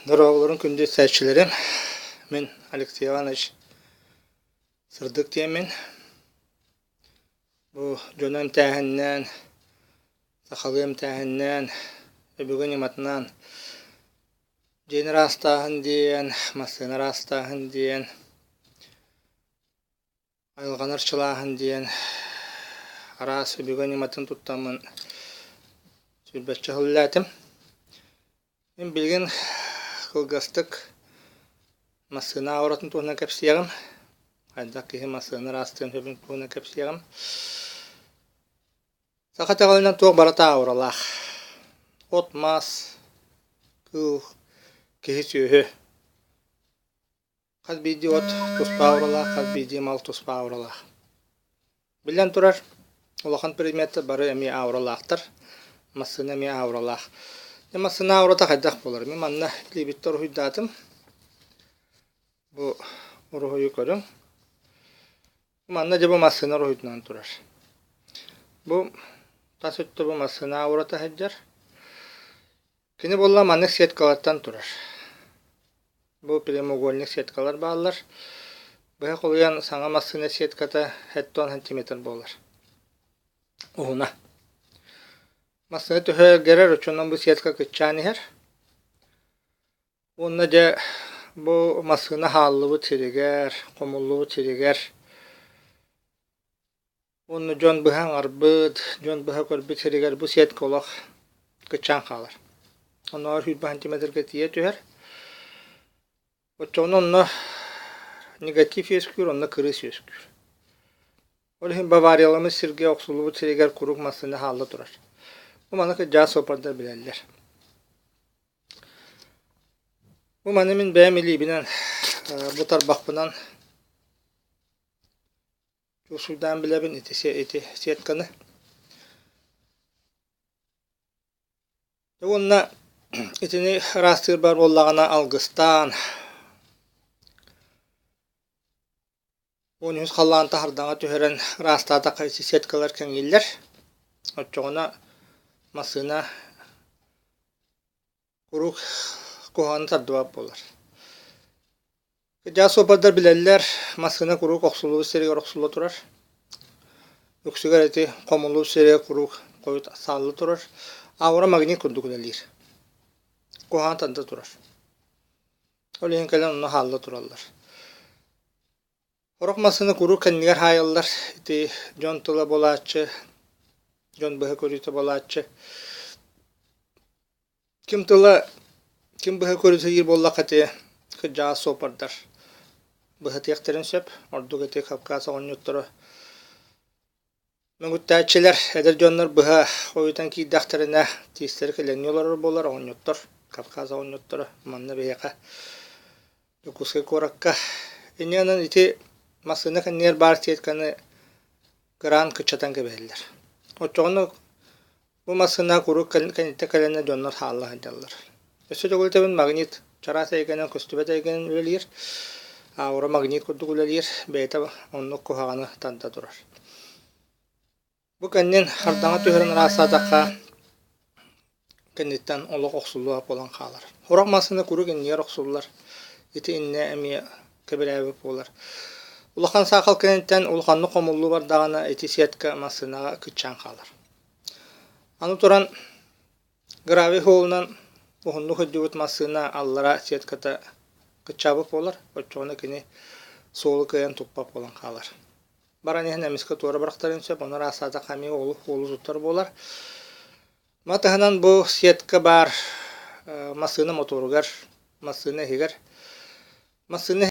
Дорооболорун күндү истээччилэрим. Мин Алексей Иванович Сырдык диэммин. Бу дьону эмтээһиннээн, сахалыы эмтээһиннээн, өбүгэ ньыматынан дьиэни ыраастааһын диэн, массыына ыраастааһын диэн, Айылҕаны арчылааһын диэн араас өбүгэ ньыматын туттаммын сүүрбэччэ сыл үлэлээтим. Мин билигин кылгастык массыына ауратын туһунан кэпсиэҕим. Хайдах киһи массыына ыраастыан сөбүн туһунан кэпсиэҕим. Саха итэҕэлинэн туох барыта ауралаах. От-мас, кыыл, киһи-сүөһү Хас биирдии от туспа ауралаах, хас биирдии мал туспа ауралаах. Биллэн турар, улахан предметтэр бары эмиэ ауралаахтар, массыына эмиэ ауралаах. Дьэ массыына аурата хайдах буолар? Мин манна илиибиттэн уруһуйдаатым. Бу уруһуйу көрүҥ. Манна дьэ бу массыына уруһуйданан турар. Бу тас өттө бу массыына аурата сылдьар. Кини буолла маннык сеткалартан турар. Бу прямоугольник сеткалар бааллар. Быһа холуйан саҥа массыына сетката 70 сантиметр буолар. Уһуна. Массыына төһө эргэрэр, оччонон бу сетка кыччаан иһэр. Уонна дьэ бу массыына хааллыбыт сиригэр, хомуллубут сиригэр Уонна дьон быһа аҥарбыт, дьон быһа көрбүт сиригэр бу сетка олох кыччаан хаалар. Оннооҕор 20 сантиметрга тиийэ түһэр. Оччоҕуна онно негатив үөскүүр, онно кырыыс үөскүүр. Ол иһин бавариялыммыт сиргэ охсуллубут сиригэр куруук массыына хаалла турар. Бу маны кырдьаҕас суоппардар билэллэр. Бу маны мин бэйэм илиибинэн, бу тарбахпынан Чуусуйдаан билэбин ити ити сетканы. Уонна итини ыраастыыр бар буоллаҕына алгыстаан 13 халлаан таһырдаҥа түһэрэн ыраастаатахха ити сеткалар кэҥииллэр. Оччоҕуна массыына Куруук куһаҕаны тардыбат буолар. Кырдьаҕас суоппардар билэллэр, массыына куруук охсуллубут сиригэр охсулла турар. Үксүгэр ити хомуллубут сиригэр куруук хойут саалла турар. Аура магнит курдук үлэлиир. Куһаҕан тарда турар. Ол иһин кэлэн онно хаалла тураллар. Сорох массыына куруук кэннигэр хаайаллар. Ити дьон тыла буолааччы, дьон быһа көрүүтэ буолааччы. Ким тыла, ким быһа көрүтэ диир буоллахха ити кырдьаҕас суоппардар быһатыахтарын сөп. Ордук ити Кавказ оҕонньотторо мөҥүттээччилэр, эдэр дьоннор быһа ойутан киирдэхтэринэ тиистэрэ килэҥнии олорор буолар оҕонньоттор, Кавказ оҕонньотторо манна биһиэхэ Дьокуускай куоракка. Инньэ гынан ити массыына кэннигэр баар сетканы кыраан кыччатан кэбиһэллэр. Оччоҕуна Бу массыына куруук кэнниттэн кэлэннэр дьоннор хаалла сылдьаллар. Өссө төгүл этэбин магнит чараас эйгэнэн көстүбэт эйгэнэн үлэлиир, аура магнит курдук үлэлиир, бэйэтэ оннук куһаҕаны тарда турар. Бу кэннин хардаҥа түһэрэн ыраастаатахха кэнниттэн олох охсуллуох буолан хаалар. Сорох массыына куруук иннигэр охсуллар, ити иннэ эмиэ кэбирээбит буолар. Улахан саахал кэнниттэн улаханнык хомуллуу бардаҕына ити сетка массыынаҕа кыччаан хаалар. Аны туран гравий суолунан уһуннук сылдьыбыт массыына аллара сетката кыччаабыт буолар, оччоҕуна кини суолу кыайан туппат буолан хаалар. Баран иһэн эмискэ туора бырахтарыан сөп, ону ыраастаатахха эмиэ олус уолу туттар буолар. Маны таһынан бу сетка баар массыына мотуоругар, массыына иһигэр. Массыына